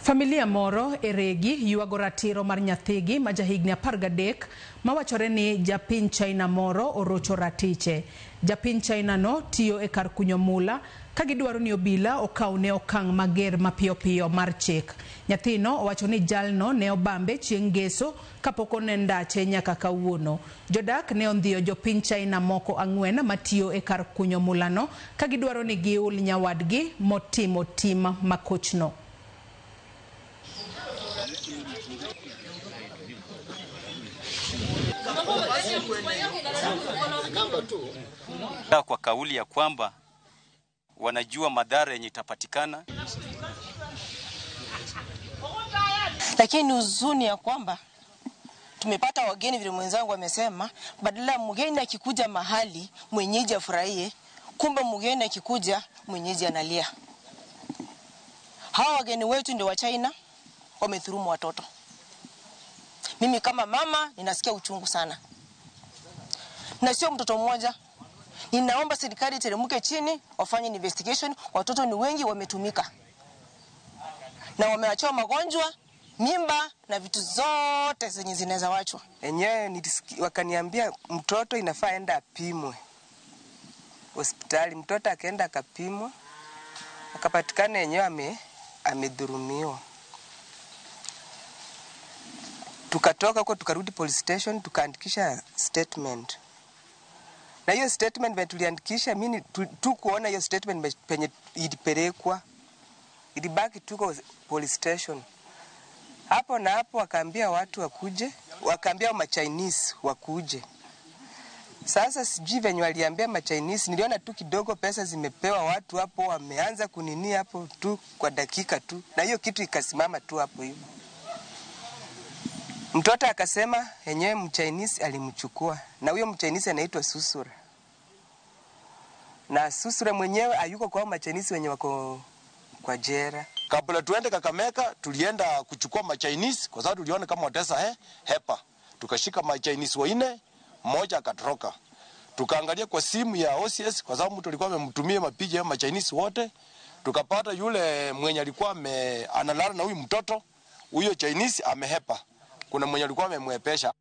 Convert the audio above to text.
Familia moro e Regi ywago ratiro mar nyathigi ma jahigni 13 mawachore ni japiny China moro orocho ratiche. Japiny China no tiyo e kar kunyo mula ka gidwaro ni obila okawne okang' mager mapiyo piyo mar chik. Nyathino owacho ni jalno ne obambe chieng' ngeso kapok one ndache nyaka kawuono. Jodak ne ondhiyo jopiny China moko 4 matiyo e kar kunyo mulano ka gidwaro ni giul nyawadgi motimo tim makochno. Kwa kauli ya kwamba wanajua madhara yenye itapatikana, lakini huzuni ya kwamba tumepata wageni, vile mwenzangu amesema, badala mgeni akikuja mahali mwenyeji afurahie, kumbe mgeni akikuja mwenyeji analia. Hawa wageni wetu ndio wa China wamedhulumu watoto. Mimi kama mama ninasikia uchungu sana, na sio mtoto mmoja. Ninaomba serikali iteremke chini wafanye investigation. Watoto ni wengi wametumika na wameachiwa magonjwa, mimba na vitu zote zenye zinaweza wachwa. Enyewe wakaniambia mtoto inafaa enda apimwe hospitali. Mtoto akaenda akapimwa, akapatikana enyewe amedhulumiwa. Tukatoka huko tukarudi police station tukaandikisha statement. Na hiyo statement penye tuliandikisha, mimi tu kuona hiyo statement penye ilipelekwa, ilibaki tuko police station. Hapo na hapo wakaambia watu wakuje, wakaambia ma Chinese wakuje. Sasa sijui venye waliambia ma Chinese, niliona tu kidogo pesa zimepewa watu hapo, wameanza kunini hapo tu kwa dakika tu, na hiyo kitu ikasimama tu hapo hivyo. Mtoto akasema yenyewe mchinese alimchukua, na huyo mchinese anaitwa Susura. Na Susura mwenyewe hayuko kwa machinese wenye wako kwa jera. Kabla tuende Kakamega tulienda kuchukua machinese kwa sababu tuliona kama watesa hepa. Tukashika machinese 4, mmoja akatoroka. Tukaangalia kwa simu ya OCS kwa sababu mtu alikuwa amemtumia mapicha ya machinese wote. Tukapata yule mwenye alikuwa analala na huyu mtoto, huyo Chinese amehepa. Kuna mwenye alikuwa amemwepesha.